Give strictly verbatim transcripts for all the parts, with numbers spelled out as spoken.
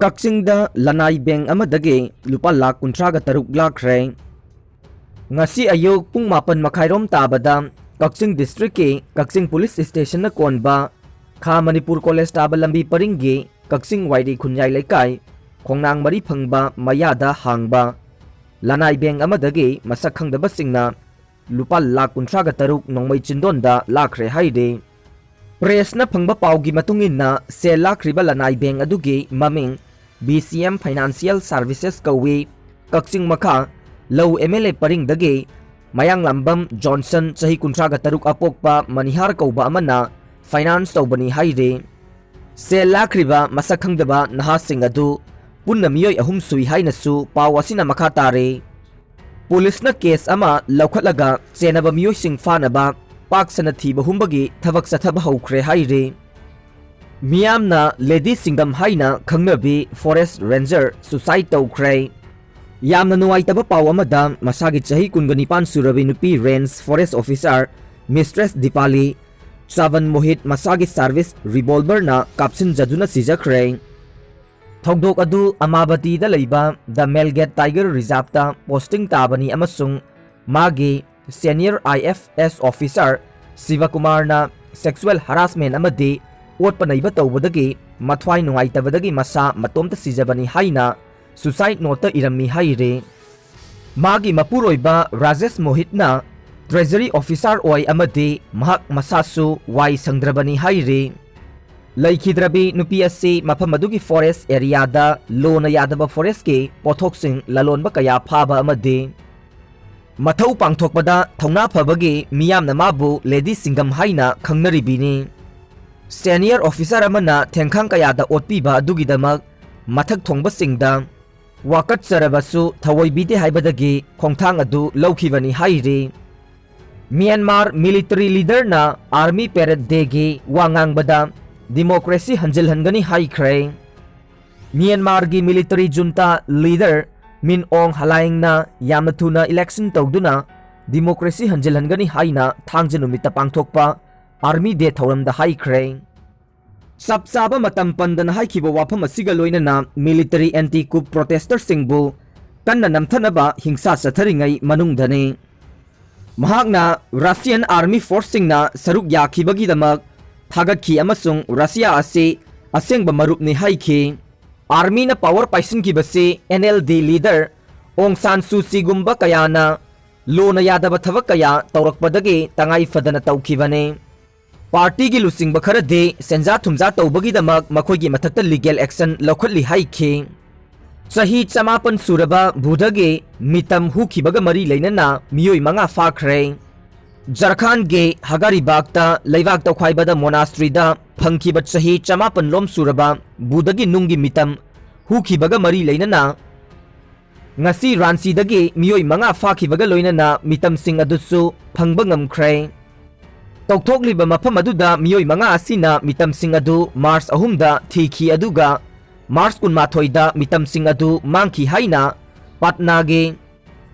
ꯀꯛꯆꯤꯡꯗ ꯂꯅꯥꯏ ꯕꯦꯡ ꯑꯃꯗꯒꯤ ꯂꯨꯄꯥ ꯂꯥꯈ ꯀꯨꯟꯊ꯭ꯔꯥꯒ ꯇꯔꯨꯛ ꯂꯥꯛꯈ꯭ꯔꯦ꯫ ꯉꯁꯤ ꯑꯌꯨꯛ ꯄꯨꯡ ꯃꯥꯄꯟ ꯃꯈꯥꯏꯔꯣꯝ ꯇꯥꯕꯗ ꯀꯛꯆꯤꯡ ꯗꯤꯁꯇ꯭ꯔꯤꯛꯀꯤ ꯀꯛꯆꯤꯡ ꯄꯨꯂꯤꯁ ꯁ꯭ꯇꯦꯁꯟꯅ ꯀꯣꯟꯕ ꯈꯥ ꯃꯅꯤꯄꯨꯔ ꯀꯣꯂꯦꯖ ꯇꯥꯕ ꯂꯝꯕꯤ ꯄꯔꯤꯡꯒꯤ ꯀꯛꯆꯤꯡ ꯋꯥꯏꯔꯤ ꯈꯨꯟꯌꯥꯏ ꯂꯩꯀꯥꯏ ꯈꯣꯡꯅꯥꯡ ꯃꯔꯤ ꯐꯪꯕ ꯃꯌꯥꯗ ꯍꯥꯡꯕ ꯂꯅꯥꯏ ꯕꯦꯡ ꯑꯃꯗꯒꯤ ꯃꯁꯛ ꯈꯪꯗꯕꯁꯤꯡꯅ ꯂꯨꯄꯥ ꯂꯥꯈ ꯀꯨꯟꯊ꯭ꯔꯥꯒ ꯇꯔꯨꯛ ꯅꯣꯡꯃꯩ ꯆꯤꯟꯗꯣꯟꯗ ꯂꯥꯛꯈ꯭ꯔꯦ ꯍꯥꯏꯔꯤ꯫ ꯄ꯭ꯔꯦꯁꯅ ꯐꯪꯕ ꯄꯥꯎꯒꯤ ꯃꯇꯨꯡ ꯏꯟꯅ, ꯁꯦꯜ ꯂꯥꯛꯈ꯭ꯔꯤꯕ ꯂꯅꯥꯏ ꯕꯦꯡ ꯑꯗꯨꯒꯤ ꯃꯃꯤꯡ B C M financial services ꯀꯧꯏ꯫ ꯀꯛꯆꯤꯡ ꯃꯈꯥ ꯂꯧ M L A ꯄꯔꯤꯡꯗꯒꯤ Mayanglambam Johnson, ꯆꯍꯤ ꯀꯨꯟꯊ꯭ꯔꯥꯒ ꯇꯔꯨꯛ, ꯑꯄꯣꯛꯄ ꯃꯅꯤꯍꯥꯔ ꯀꯧꯕ ꯑꯃꯅ ꯐꯥꯏꯅꯥꯟꯁ ꯇꯧꯕꯅꯤ ꯍꯥꯏꯔꯤ꯫ ꯁꯦꯜ ꯂꯥꯛꯈ꯭ꯔꯤꯕ ꯃꯁꯛ ꯈꯪꯗꯕ ꯅꯍꯥꯁꯤꯡ ꯑꯗꯨ ꯄꯨꯟꯅ ꯃꯤꯑꯣꯏ ꯑꯍꯨꯝ ꯁꯨꯏ ꯍꯥꯏꯅꯁꯨ ꯄꯥꯎ ꯑꯁꯤꯅ ꯃꯈꯥ ꯇꯥꯔꯤ꯫ ꯄꯨꯂꯤꯁꯅ ꯀꯦꯁ ꯑꯃ ꯂꯧꯈꯠꯂꯒ ꯆꯦꯟꯅꯕ ꯃꯤꯑꯣꯏꯁꯤꯡ ꯐꯥꯅꯕ ꯄꯥꯛ ꯁꯟꯅ ꯊꯤꯕ ꯍꯨꯝꯕꯒꯤ ꯊꯕꯛ ꯆꯠꯊꯕ ꯍꯧꯈ꯭ꯔꯦ ꯍꯥꯏꯔꯤ꯫ ꯃꯤꯌꯥꯝꯅ ꯂꯦꯗꯤ ꯁꯤꯡꯒꯝ ꯍꯥꯏꯅ ꯈꯪꯅꯕꯤ ꯐꯣꯔꯦꯁ ꯔꯦꯟꯖꯔ ꯁꯨꯁꯥꯏꯗ ꯇꯧꯈ꯭ꯔꯦ꯫ ꯌꯥꯝꯅ ꯅꯨꯡꯉꯥꯏꯇꯕ ꯄꯥꯎ ꯑꯃꯗ, ꯃꯁꯥꯒꯤ ꯆꯍꯤ ꯀꯨꯟꯒ ꯅꯤꯄꯥꯟ ꯁꯨꯔꯕꯤ ꯅꯨꯄꯤ ꯔꯦꯟꯖ ꯐꯣꯔꯦꯁ ꯑꯣꯐꯤꯁꯥꯔ ꯃꯤꯁꯇ꯭ꯔꯦꯁ ꯗꯤꯄꯥꯂꯤ ꯆꯥꯕꯟ ꯃꯣꯍꯤꯠ ꯃꯁꯥꯒꯤ ꯁꯥꯔꯚꯤꯁ ꯔꯤꯚꯣꯜꯚꯔꯅ ꯀꯥꯞꯁꯤꯟꯖꯗꯨꯅ ꯁꯤꯖꯈ꯭ꯔꯦ꯫ ꯊꯧꯗꯣꯛ ꯑꯗꯨ ꯑꯃꯥꯕꯇꯤꯗ ꯂꯩꯕ ꯗ ꯃꯦꯜꯒꯦꯠ ꯇꯥꯏꯒꯔ ꯔꯤꯖꯥꯔꯚꯇ ꯄꯣꯁꯇꯤꯡ ꯇꯥꯕꯅꯤ ꯑꯃꯁꯨꯡ ꯃꯥꯒꯤ ꯁꯦꯅꯤꯌꯔ ꯑꯥꯏ ꯑꯦꯐ ꯑꯦꯁ ꯑꯣꯐꯤꯁꯥꯔ ꯁꯤꯕꯀꯨꯃꯥꯔꯅ ꯁꯦꯛꯁꯨꯑꯦꯜ ꯍꯔꯥꯁꯃꯦꯟ ꯑꯃꯗꯤ ꯑꯣꯠꯄ ꯅꯩꯕ ꯇꯧꯕꯗꯒꯤ ꯃꯊ꯭ꯋꯥꯏ ꯅꯨꯡꯉꯥꯏꯇꯕꯗꯒꯤ ꯃꯁꯥ ꯃꯇꯣꯝꯇ ꯁꯤꯖꯕꯅꯤ ꯍꯥꯏꯅ ꯁꯨꯁꯥꯏꯗ ꯅꯣꯠꯇ ꯏꯔꯝꯃꯤ ꯍꯥꯏꯔꯤ꯫ ꯃꯥꯒꯤ ꯃꯄꯨꯔꯣꯏꯕ ꯔꯥꯖꯦꯁ ꯃꯣꯍꯤꯠꯅ ꯇ꯭ꯔꯦꯖꯔꯤ ꯑꯣꯐꯤꯁꯥꯔ ꯑꯣꯏ ꯑꯃꯗꯤ ꯃꯍꯥꯛ ꯃꯁꯥꯁꯨ ꯋꯥꯏ ꯁꯪꯗ꯭ꯔꯕꯅꯤ ꯍꯥꯏꯔꯤ꯫ ꯂꯩꯈꯤꯗ꯭ꯔꯕꯤ ꯅꯨꯄꯤ ꯑꯁꯤ ꯃꯐꯝ ꯑꯗꯨꯒꯤ ꯐꯣꯔꯦꯁ ꯑꯦꯔꯤꯌꯥꯗ ꯂꯣꯅ ꯌꯥꯗꯕ ꯐꯣꯔꯦꯁꯀꯤ ꯄꯣꯠꯊꯣꯛꯁꯤꯡ ꯂꯂꯣꯟꯕ ꯀꯌꯥ ꯐꯥꯕ ꯑꯃꯗꯤ ꯃꯊꯧ ꯄꯥꯡꯊꯣꯛꯄꯗ ꯊꯧꯅꯥ ꯐꯕꯒꯤ ꯃꯤꯌꯥꯝꯅ ꯃꯥꯕꯨ ꯂꯦꯗꯤ ꯁꯤꯡꯒꯝ ꯍꯥꯏꯅ ꯈꯪꯅꯔꯤꯕꯤꯅꯤ꯫ ꯁꯦꯅꯤꯌꯔ ꯑꯣꯐꯤꯁꯥꯔ ꯑꯃꯅ ꯊꯦꯡꯈꯥꯡ ꯀꯌꯥꯗ ꯑꯣꯠꯄꯤꯕ ꯑꯗꯨꯒꯤꯗꯃꯛ ꯃꯊꯛ ꯊꯣꯡꯕꯁꯤꯡꯗ ꯋꯥꯀꯠꯆꯔꯕꯁꯨ ꯊꯑꯣꯏꯕꯤꯗꯦ ꯍꯥꯏꯕꯗꯒꯤ ꯈꯣꯡꯊꯥꯡ ꯑꯗꯨ ꯂꯧꯈꯤꯕꯅꯤ ꯍꯥꯏꯔꯤ꯫ ꯃ꯭ꯌꯥꯟꯃꯥꯔ ꯃꯤꯂꯤꯇꯔꯤ ꯂꯤꯗꯔꯅ ꯑꯥꯔꯃꯤ ꯄꯦꯔꯦꯗ ꯗꯦꯒꯤ ꯋꯥ ꯉꯥꯡꯕꯗ ꯗꯤꯃꯣꯀ꯭ꯔꯦꯁꯤ ꯍꯟꯖꯤꯜꯍꯟꯒꯅꯤ ꯍꯥꯏꯈ꯭ꯔꯦ꯫ ꯃ꯭ꯌꯥꯟꯃꯥꯔꯒꯤ ꯃꯤꯂꯤꯇꯔꯤ ꯖꯨꯟꯇꯥ ꯂꯤꯗꯔ ꯃꯤꯟ ꯑꯣꯡ ꯍꯂꯥꯏꯡꯅ ꯌꯥꯝꯅ ꯊꯨꯅ ꯏꯂꯦꯛꯁꯟ ꯇꯧꯗꯨꯅ ꯗꯤꯃꯣꯀ꯭ꯔꯦꯁꯤ ꯍꯟꯖꯤꯜꯍꯟꯒꯅꯤ ꯍꯥꯏꯅ ꯊꯥꯡꯖ ꯅꯨꯃꯤꯠꯇ ꯄꯥꯡꯊꯣꯛꯄ ꯑꯥꯔꯃꯤ ꯗꯦ ꯊꯧꯔꯝꯗ ꯍꯥꯏꯈ꯭ꯔꯦ꯫ ꯆꯞ ꯆꯥꯕ ꯃꯇꯝ ꯄꯟꯗꯅ ꯍꯥꯏꯈꯤꯕ ꯋꯥꯐꯝ ꯑꯁꯤꯒ ꯂꯣꯏꯅꯅ military anti coup protester ꯁꯤꯡꯕꯨ ꯀꯟꯅ ꯅꯝꯊꯅꯕ ꯍꯤꯡꯁꯥ ꯆꯠꯊꯔꯤꯉꯩ ꯃꯅꯨꯡꯗꯅꯤ꯫ ꯃꯍꯥꯛꯅ Russian Army Force ꯁꯤꯡꯅ ꯁꯔꯨꯛ ꯌꯥꯈꯤꯕꯒꯤꯗꯃꯛ ꯊꯥꯒꯠꯈꯤ ꯑꯃꯁꯨꯡ ꯔꯁꯤꯌꯥ ꯑꯁꯤ ꯑꯁꯦꯡꯕ ꯃꯔꯨꯞꯅꯤ ꯍꯥꯏꯈꯤ꯫ Army ꯅ power ꯄꯥꯏꯁꯤꯟꯈꯤꯕꯁꯤ N L D leader ꯑꯣꯡ ꯁꯥꯟ ꯁꯨ ꯆꯤꯒꯨꯝꯕ ꯀꯌꯥꯅ ꯂꯣꯅ ꯌꯥꯗꯕ ꯊꯕꯛ ꯀꯌꯥ ꯇꯧꯔꯛꯄꯗꯒꯤ ꯇꯉꯥꯏ ꯐꯗꯅ ꯇꯧꯈꯤꯕꯅꯤ꯫ Party ꯒꯤ ꯂꯨꯆꯤꯡꯕ ꯈꯔꯗꯤ ꯁꯦꯟꯖꯥ ꯊꯨꯝꯖꯥ ꯇꯧꯕꯒꯤꯗꯃꯛ ꯃꯈꯣꯏꯒꯤ ꯃꯊꯛꯇ legal action ꯂꯧꯈꯠꯂꯤ ꯍꯥꯏꯈꯤ꯫ ꯆꯍꯤ ꯆꯃꯥꯄꯟ ꯁꯨꯔꯕ ꯕꯨꯙꯒꯤ ꯃꯤꯇꯝ ꯍꯨꯈꯤꯕꯒ ꯃꯔꯤ ꯂꯩꯅꯅ ꯃꯤꯑꯣꯏ ꯃꯉꯥ ꯐꯥꯈ꯭ꯔꯦ꯫ ꯖꯔꯈꯥꯟꯒꯤ ꯍꯒꯥꯔꯤꯕꯥꯒꯇ ꯂꯩꯕꯥꯛ ꯇꯧꯈꯥꯏꯕꯗ monastery ꯗ ꯐꯪꯈꯤꯕ ꯆꯍꯤ ꯆꯃꯥꯄꯟ ꯂꯣꯝ ꯁꯨꯔꯕ ꯕꯨꯙꯒꯤ ꯅꯨꯡꯒꯤ ꯃꯤꯇꯝ ꯍꯨꯈꯤꯕꯒ ꯃꯔꯤ ꯂꯩꯅꯅ ꯉꯁꯤ ꯔꯥꯟꯆꯤꯗꯒꯤ ꯃꯤꯑꯣꯏ ꯃꯉꯥ ꯐꯥꯈꯤꯕꯒ ꯂꯣꯏꯅꯅ ꯃꯤꯇꯝꯁꯤꯡ ꯑꯗꯨꯁꯨ ꯐꯪꯕ ꯉꯝꯈ꯭ꯔꯦ꯫ ꯇꯧꯊꯣꯛꯂꯤꯕ ꯃꯐꯝ ꯑꯗꯨꯗ ꯃꯤꯑꯣꯏ ꯃꯉꯥ ꯑꯁꯤꯅ ꯃꯤꯇꯝꯁꯤꯡ ꯑꯗꯨ March ꯑꯍꯨꯝꯗ ꯊꯤꯈꯤ, ꯑꯗꯨꯒ March ꯀꯨꯟꯃꯥꯊꯣꯏꯗ ꯃꯤꯇꯝꯁꯤꯡ ꯑꯗꯨ ꯃꯥꯡꯈꯤ ꯍꯥꯏꯅ ꯄꯠꯅꯥꯒꯤ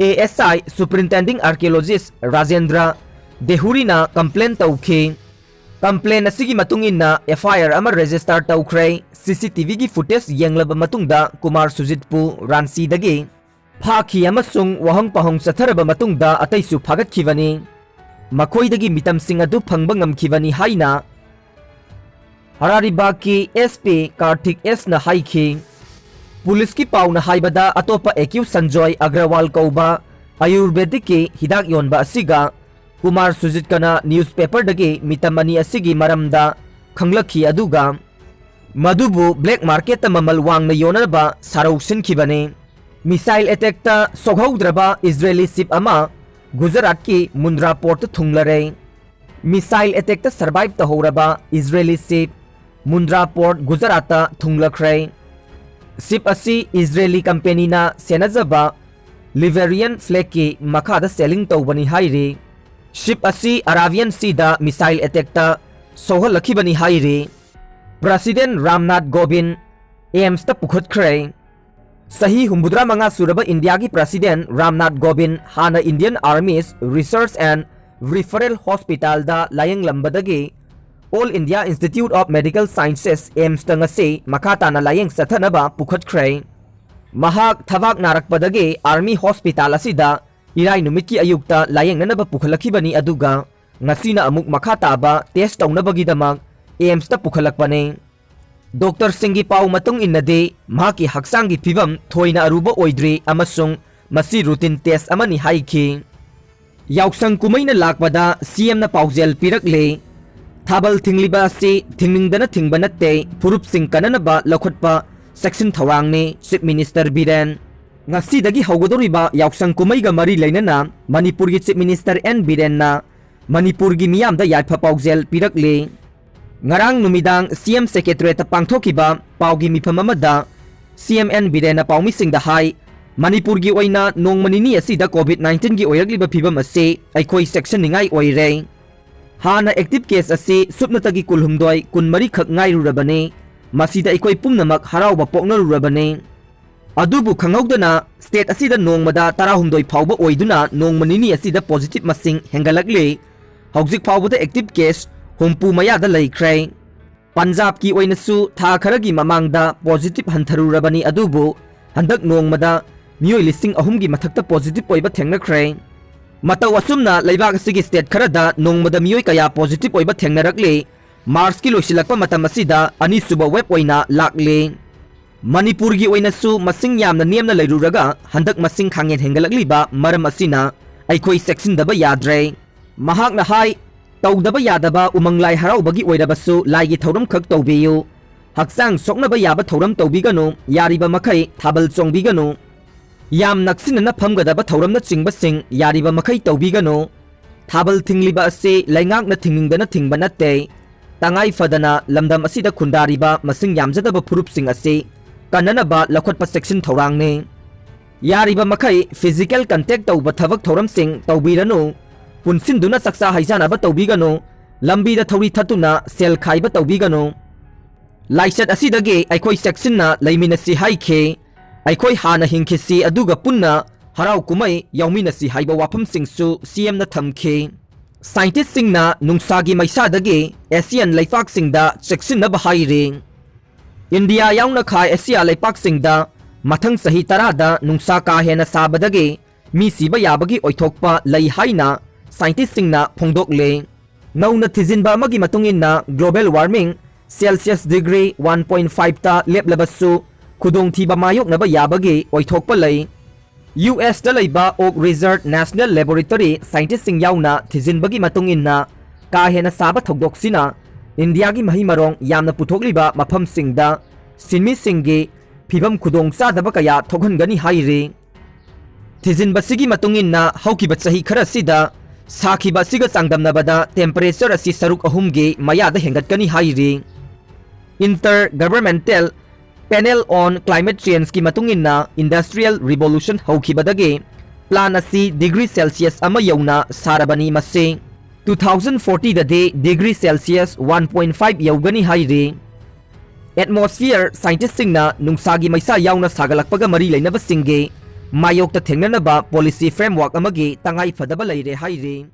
A S I Superintending Archaeologist Rajendra ꯗꯦꯍꯨꯔꯤꯅ complain ꯇꯧꯈꯤ꯫ Complain ꯑꯁꯤꯒꯤ ꯃꯇꯨꯡ ꯏꯟꯅ F I R ꯑꯃ register ꯇꯧꯈ꯭ꯔꯦ꯫ C C T V ꯒꯤ footage ꯌꯦꯡꯂꯕ ꯃꯇꯨꯡꯗ ꯀꯨꯃꯥꯔ ꯁꯨꯖꯤꯠꯄꯨ ꯔꯥꯟꯆꯤꯗꯒꯤ ꯐꯥꯈꯤ ꯑꯃꯁꯨꯡ ꯋꯥꯍꯪ ꯄꯥꯎꯍꯪ ꯆꯠꯊꯔꯕ ꯃꯇꯨꯡꯗ ꯑꯇꯩꯁꯨ ꯐꯥꯒꯠꯈꯤꯕꯅꯤ꯫ ꯃꯈꯣꯏꯗꯒꯤ ꯃꯤꯇꯝꯁꯤꯡ ꯑꯗꯨ ꯐꯪꯕ ꯉꯝꯈꯤꯕꯅꯤ ꯍꯥꯏꯅ ꯍꯔꯥꯔꯤꯕꯥꯒꯀꯤ S P ꯀꯥꯔꯊꯤꯛ S ꯅ ꯍꯥꯏꯈꯤ꯫ ꯄꯨꯂꯤꯁꯀꯤ ꯄꯥꯎꯅ ꯍꯥꯏꯕꯗ, ꯑꯇꯣꯞꯄ accused ꯁꯟꯖꯣꯏ ꯑꯒ꯭ꯔꯋꯥꯜ ꯀꯧꯕ ꯑꯌꯨꯔꯕꯦꯗꯤꯛꯀꯤ ꯍꯤꯗꯥꯛ ꯌꯣꯟꯕ ꯑꯁꯤꯒ ꯀꯨꯃꯥꯔ ꯁꯨꯖꯤꯠꯀꯅ newspaper ꯗꯒꯤ ꯃꯤꯇꯝ ꯑꯅꯤ ꯑꯁꯤꯒꯤ ꯃꯔꯝꯗ ꯈꯪꯂꯛꯈꯤ, ꯑꯗꯨꯒ ꯃꯗꯨꯕꯨ black market ꯇ ꯃꯃꯜ ꯋꯥꯡꯅ ꯌꯣꯟꯅꯕ ꯁꯥꯔꯧ ꯁꯤꯟꯈꯤꯕꯅꯤ꯫ Missile attack ꯇ ꯁꯣꯛꯍꯧꯗ꯭ꯔꯕ Israeli ship ꯑꯃ ꯒꯨꯖꯔꯥꯠꯀꯤ ꯃꯨꯟꯗ꯭ꯔꯥ port ꯇ ꯊꯨꯡꯂꯔꯦ꯫ Missile attack ꯇ survive ꯇꯧꯍꯧꯔꯕ Israeli ship ꯃꯨꯟꯗ꯭ꯔꯥ port ꯒꯨꯖꯔꯥꯠꯇ ꯊꯨꯡꯂꯈ꯭ꯔꯦ꯫ Ship ꯑꯁꯤ Israeli company ꯅ ꯁꯦꯟꯅꯖꯕ Liberian flag ꯀꯤ ꯃꯈꯥꯗ sailing ꯇꯧꯕꯅꯤ ꯍꯥꯏꯔꯤ꯫ Ship ꯑꯁꯤ Arabian Sea ꯗ missile attack ꯇ ꯁꯣꯛꯍꯜꯂꯛꯈꯤꯕꯅꯤ ꯍꯥꯏꯔꯤ꯫ President ꯔꯥꯝꯅꯥꯊ ꯀꯣꯕꯤꯟꯗ AIIMS ꯇ ꯄꯨꯈꯠꯈ꯭ꯔꯦ꯫ ꯆꯍꯤ ꯍꯨꯝꯐꯨꯇꯔꯥ ꯃꯉꯥ ꯁꯨꯔꯕ ꯏꯟꯗꯤꯌꯥꯒꯤ President ꯔꯥꯝꯅꯥꯊ ꯀꯣꯕꯤꯟꯗ ꯍꯥꯟꯅ Indian Army's Research and Referral Hospital the ꯂꯥꯌꯦꯡꯂꯝꯕꯗꯒꯤ All India Institute of Medical Sciences, AIIMSꯇ ꯉꯁꯤ ꯃꯈꯥ ꯇꯥꯅ ꯂꯥꯌꯦꯡ ꯆꯠꯊꯅꯕ ꯄꯨꯈꯠꯈ꯭ꯔꯦ꯫ ꯃꯍꯥꯛ ꯊꯕꯥꯛ ꯅꯥꯔꯛꯄꯗꯒꯤ Army Hospital ꯑꯁꯤꯗ ꯏꯔꯥꯏ ꯅꯨꯃꯤꯠꯀꯤ ꯑꯌꯨꯛꯇ ꯂꯥꯌꯦꯡꯅꯅꯕ ꯄꯨꯈꯠꯂꯛꯈꯤꯕꯅꯤ, ꯑꯗꯨꯒ ꯉꯁꯤꯅ ꯑꯃꯨꯛ ꯃꯈꯥ ꯇꯥꯕ test ꯇꯧꯅꯕꯒꯤꯗꯃꯛ AIIMSꯇ ꯄꯨꯈꯠꯂꯛꯄꯅꯤ꯫ ꯗꯣꯛꯇꯔꯁꯤꯡꯒꯤ ꯄꯥꯎ ꯃꯇꯨꯡ ꯏꯟꯅꯗꯤ, ꯃꯍꯥꯛꯀꯤ ꯍꯛꯆꯥꯡꯒꯤ ꯐꯤꯕꯝ ꯊꯣꯏꯅ ꯑꯔꯨꯕ ꯑꯣꯏꯗ꯭ꯔꯤ ꯑꯃꯁꯨꯡ ꯃꯁꯤ routine test ꯑꯃꯅꯤ ꯍꯥꯏꯈꯤ꯫ ꯌꯥꯎꯁꯪ ꯀꯨꯝꯍꯩꯅ ꯂꯥꯛꯄꯗ CMꯅ ꯄꯥꯎꯖꯦꯜ ꯄꯤꯔꯛꯂꯤ꯫ ꯊꯥꯕꯜ ꯊꯤꯡꯂꯤꯕ ꯑꯁꯤ ꯊꯤꯡꯅꯤꯡꯗꯅ ꯊꯤꯡꯕ ꯅꯠꯇꯦ, ꯐꯨꯔꯨꯞꯁꯤꯡ ꯀꯟꯅꯅꯕ ꯂꯧꯈꯠꯄ ꯆꯦꯛꯁꯤꯟ ꯊꯧꯔꯥꯡꯅꯤ, Chief Minister ꯕꯤꯔꯦꯟ꯫ ꯉꯁꯤꯗꯒꯤ ꯍꯧꯒꯗꯧꯔꯤꯕ ꯌꯥꯎꯁꯪ ꯀꯨꯝꯍꯩꯒ ꯃꯔꯤ ꯂꯩꯅꯅ ꯃꯅꯤꯄꯨꯔꯒꯤ Chief Minister ꯑꯦꯟ ꯕꯤꯔꯦꯟꯅ ꯃꯅꯤꯄꯨꯔꯒꯤ ꯃꯤꯌꯥꯝꯗ ꯌꯥꯏꯐ ꯄꯥꯎꯖꯦꯜ ꯄꯤꯔꯛꯂꯤ꯫ ꯉꯔꯥꯡ ꯅꯨꯃꯤꯗꯥꯡ CM Secretariatꯇ ꯄꯥꯡꯊꯣꯛꯈꯤꯕ ꯄꯥꯎꯒꯤ ꯃꯤꯐꯝ ꯑꯃꯗ CM ꯑꯦꯟ ꯕꯤꯔꯦꯟꯅ ꯄꯥꯎꯃꯤꯁꯤꯡꯗ ꯍꯥꯏ, ꯃꯅꯤꯄꯨꯔꯒꯤ ꯑꯣꯏꯅ ꯅꯣꯡꯃ ꯅꯤꯅꯤ ꯑꯁꯤꯗ COVID nineteenꯒꯤ ꯑꯣꯏꯔꯛꯂꯤꯕ ꯐꯤꯕꯝ ꯑꯁꯤ ꯑꯩꯈꯣꯏ ꯆꯦꯛꯁꯤꯟꯅꯤꯡꯉꯥꯏ ꯑꯣꯏꯔꯦ꯫ ꯍꯥꯟꯅ active case ꯑꯁꯤ ꯁꯨꯞꯅꯇꯒꯤ ꯀꯨꯟꯍꯨꯝꯗꯣꯏ, ꯀꯨꯟꯃꯔꯤ ꯈꯛ ꯉꯥꯏꯔꯨꯔꯕꯅꯤ꯫ ꯃꯁꯤꯗ ꯑꯩꯈꯣꯏ ꯄꯨꯝꯅꯃꯛ ꯍꯔꯥꯎꯕ ꯄꯣꯛꯅꯔꯨꯔꯕꯅꯤ꯫ ꯑꯗꯨꯕꯨ ꯈꯪꯍꯧꯗꯅ state ꯑꯁꯤꯗ ꯅꯣꯡꯃꯗ ꯇꯔꯥꯍꯨꯝꯗꯣꯏ ꯐꯥꯎꯕ ꯑꯣꯏꯗꯨꯅ ꯅꯣꯡꯃ ꯅꯤꯅꯤ ꯑꯁꯤꯗ positive ꯃꯁꯤꯡ ꯍꯦꯟꯒꯠꯂꯛꯂꯤ꯫ ꯍꯧꯖꯤꯛ ꯐꯥꯎꯕꯗ active case ꯍꯨꯝꯐꯨ ꯃꯌꯥꯗ ꯂꯩꯈ꯭ꯔꯦ꯫ ꯄꯟꯖꯥꯕꯀꯤ ꯑꯣꯏꯅꯁꯨ ꯊꯥ ꯈꯔꯒꯤ ꯃꯃꯥꯡꯗ positive ꯍꯟꯊꯔꯨꯔꯕꯅꯤ, ꯑꯗꯨꯕꯨ ꯍꯟꯗꯛ ꯅꯣꯡꯃꯗ ꯃꯤꯑꯣꯏ ꯂꯤꯁꯤꯡ ꯑꯍꯨꯝꯒꯤ ꯃꯊꯛꯇ positive ꯑꯣꯏꯕ ꯊꯦꯡꯅꯈ꯭ꯔꯦ꯫ ꯃꯇꯧ ꯑꯁꯨꯝꯅ ꯂꯩꯕꯥꯛ ꯑꯁꯤꯒꯤ state ꯈꯔꯗ ꯅꯣꯡꯃꯗ ꯃꯤꯑꯣꯏ ꯀꯌꯥ positive ꯑꯣꯏꯕ ꯊꯦꯡꯅꯔꯛꯂꯤ꯫ Marchꯀꯤ ꯂꯣꯏꯁꯤꯜꯂꯛꯄ ꯃꯇꯝ ꯑꯁꯤꯗ ꯑꯅꯤꯁꯨꯕ wave ꯑꯣꯏꯅ ꯂꯥꯛꯂꯤ꯫ ꯃꯅꯤꯄꯨꯔꯒꯤ ꯑꯣꯏꯅꯁꯨ ꯃꯁꯤꯡ ꯌꯥꯝꯅ ꯅꯦꯝꯅ ꯂꯩꯔꯨꯔꯒ ꯍꯟꯗꯛ ꯃꯁꯤꯡ ꯈꯥꯡꯍꯦꯟ ꯍꯦꯟꯒꯠꯂꯛꯂꯤꯕ ꯃꯔꯝ ꯑꯁꯤꯅ ꯑꯩꯈꯣꯏ ꯆꯦꯛꯁꯤꯟꯗꯕ ꯌꯥꯗ꯭ꯔꯦ꯫ ꯃꯍꯥꯛꯅ ꯍꯥꯏ, ꯇꯧꯗꯕ ꯌꯥꯗꯕ ꯎꯃꯪ ꯂꯥꯏ ꯍꯔꯥꯎꯕꯒꯤ ꯑꯣꯏꯔꯕꯁꯨ ꯂꯥꯏꯒꯤ ꯊꯧꯔꯝ ꯈꯛ ꯇꯧꯕꯤꯌꯨ꯫ ꯍꯛꯆꯥꯡ ꯁꯣꯛꯅꯕ ꯌꯥꯕ ꯊꯧꯔꯝ ꯇꯧꯕꯤꯒꯅꯨ, ꯌꯥꯔꯤꯕ ꯃꯈꯩ ꯊꯥꯕꯜ ꯆꯣꯡꯕꯤꯒꯅꯨ꯫ ꯌꯥꯝ ꯅꯛꯁꯤꯟꯅꯅ ꯐꯝꯒꯗꯕ ꯊꯧꯔꯝꯅꯆꯤꯡꯕꯁꯤꯡ ꯌꯥꯔꯤꯕ ꯃꯈꯩ ꯇꯧꯕꯤꯒꯅꯨ꯫ ꯊꯥꯕꯜ ꯊꯤꯡꯂꯤꯕ ꯑꯁꯤ ꯂꯩꯉꯥꯛꯅ ꯊꯤꯡꯅꯤꯡꯗꯅ ꯊꯤꯡꯕ ꯅꯠꯇꯦ꯫ ꯇꯉꯥꯏ ꯐꯗꯅ ꯂꯝꯗꯝ ꯑꯁꯤꯗ ꯈꯨꯟꯗꯥꯔꯤꯕ ꯃꯁꯤꯡ ꯌꯥꯝꯖꯗꯕ ꯐꯨꯔꯨꯞꯁꯤꯡ ꯑꯁꯤ ꯀꯟꯅꯅꯕ ꯂꯧꯈꯠꯄ ꯆꯦꯛꯁꯤꯟ ꯊꯧꯔꯥꯡꯅꯤ꯫ ꯌꯥꯔꯤꯕ ꯃꯈꯩ physical contact ꯇꯧꯕ ꯊꯕꯛ ꯊꯧꯔꯝꯁꯤꯡ ꯇꯧꯕꯤꯔꯅꯨ꯫ ꯄꯨꯟꯁꯤꯟꯗꯨꯅ ꯆꯥꯛꯆꯥ ꯍꯩꯖꯥꯅꯕ ꯇꯧꯕꯤꯒꯅꯨ꯫ ꯂꯝꯕꯤꯗ ꯊꯧꯔꯤ ꯊꯠꯇꯨꯅ ꯁꯦꯜ ꯈꯥꯏꯕ ꯇꯧꯕꯤꯒꯅꯨ꯫ ꯂꯥꯏꯆꯠ ꯑꯁꯤꯗꯒꯤ ꯑꯩꯈꯣꯏ ꯆꯦꯛꯁꯤꯟꯅ ꯂꯩꯃꯤꯟꯅꯁꯤ ꯍꯥꯏꯈꯤ꯫ ꯑꯩꯈꯣꯏ ꯍꯥꯟꯅ ꯍꯤꯡꯈꯤꯁꯤ, ꯑꯗꯨꯒ ꯄꯨꯟꯅ ꯍꯔꯥꯎ ꯀꯨꯝꯍꯩ ꯌꯥꯎꯃꯤꯟꯅꯁꯤ ꯍꯥꯏꯕ ꯋꯥꯐꯝꯁꯤꯡꯁꯨ CMꯅ ꯊꯝꯈꯤ꯫ Scientistꯁꯤꯡꯅ ꯅꯨꯡꯁꯥꯒꯤ ꯃꯩꯁꯥꯗꯒꯤ ꯑꯦꯁꯤꯌꯥꯟ ꯂꯩꯄꯥꯛꯁꯤꯡꯗ ꯆꯦꯛꯁꯤꯟꯅꯕ ꯍꯥꯏꯔꯤ꯫ ꯏꯟꯗꯤꯌꯥ ꯌꯥꯎꯅ ꯈꯥ ꯑꯦꯁꯤꯌꯥ ꯂꯩꯄꯥꯛꯁꯤꯡꯗ ꯃꯊꯪ ꯆꯍꯤ ꯇꯔꯥꯗ ꯅꯨꯡꯁꯥ ꯀꯥ ꯍꯦꯟꯅ ꯁꯥꯕꯗꯒꯤ ꯃꯤ ꯁꯤꯕ ꯌꯥꯕꯒꯤ ꯑꯣꯏꯊꯣꯛꯄ ꯂꯩ ꯍꯥꯏꯅ scientistꯁꯤꯡꯅ ꯐꯣꯡꯗꯣꯛꯂꯦ꯫ ꯅꯧꯅ ꯊꯤꯖꯤꯟꯕ ꯑꯃꯒꯤ ꯃꯇꯨꯡ ꯏꯟꯅ, global warming Celsius degree one point five ꯇ ꯂꯦꯞꯂꯕꯁꯨ, ꯈꯨꯗꯣꯡꯊꯤꯕ ꯃꯥꯌꯣꯛꯅꯕ ꯌꯥꯕꯒꯤ ꯑꯣꯏꯊꯣꯛꯄ ꯂꯩ꯫ ꯌꯨ ꯑꯦꯁꯇ ꯂꯩꯕ Oak Ridge National Laboratory scientistꯁꯤꯡ ꯌꯥꯎꯅ ꯊꯤꯖꯤꯟꯕꯒꯤ ꯃꯇꯨꯡ ꯏꯟꯅ, ꯀꯥ ꯍꯦꯟꯅ ꯁꯥꯕ ꯊꯧꯗꯣꯛꯁꯤꯅ ꯏꯟꯗꯤꯌꯥꯒꯤ ꯃꯍꯩ ꯃꯔꯣꯡ ꯌꯥꯝꯅ ꯄꯨꯊꯣꯛꯂꯤꯕ ꯃꯐꯝꯁꯤꯡꯗ ꯁꯤꯟꯃꯤꯁꯤꯡꯒꯤ ꯐꯤꯕꯝ ꯈꯨꯗꯣꯡ ꯆꯥꯗꯕ ꯀꯌꯥ ꯊꯣꯛꯍꯟꯒꯅꯤ ꯍꯥꯏꯔꯤ꯫ ꯊꯤꯖꯤꯟꯕꯁꯤꯒꯤ ꯃꯇꯨꯡ ꯏꯟꯅ, ꯍꯧꯈꯤꯕ ꯆꯍꯤ ꯈꯔꯁꯤꯗ ꯁꯥꯈꯤꯕ ꯑꯁꯤꯒ ꯆꯥꯡꯗꯝꯅꯕꯗ temperature ꯑꯁꯤ ꯁꯔꯨꯛ ꯑꯍꯨꯝꯒꯤ ꯃꯌꯥꯗ ꯍꯦꯟꯒꯠꯀꯅꯤ ꯍꯥꯏꯔꯤ꯫ Inter Governmental Panel on Climate Changeꯀꯤ ꯃꯇꯨꯡ ꯏꯟꯅ, Industrial Revolution ꯍꯧꯈꯤꯕꯗꯒꯤ plant ꯑꯁꯤ degree Celsius ꯑꯃ ꯌꯧꯅ ꯁꯥꯔꯕꯅꯤ꯫ ꯃꯁꯤ two thousand fortyꯗꯗꯤ degree Celsius one point five ꯌꯧꯒꯅꯤ ꯍꯥꯏꯔꯤ꯫ Atmosphere scientistꯁꯤꯡꯅ ꯅꯨꯡꯁꯥꯒꯤ ꯃꯩꯁꯥ ꯌꯥꯎꯅ ꯁꯥꯒꯠꯂꯛꯄꯒ ꯃꯔꯤ ꯂꯩꯅꯕꯁꯤꯡꯒꯤ ꯃꯥꯌꯣꯛꯇ ꯊꯦꯡꯅꯅꯕ policy framework ꯑꯃꯒꯤ ꯇꯉꯥꯏ ꯐꯗꯕ ꯂꯩꯔꯦ ꯍꯥꯏꯔꯤ꯫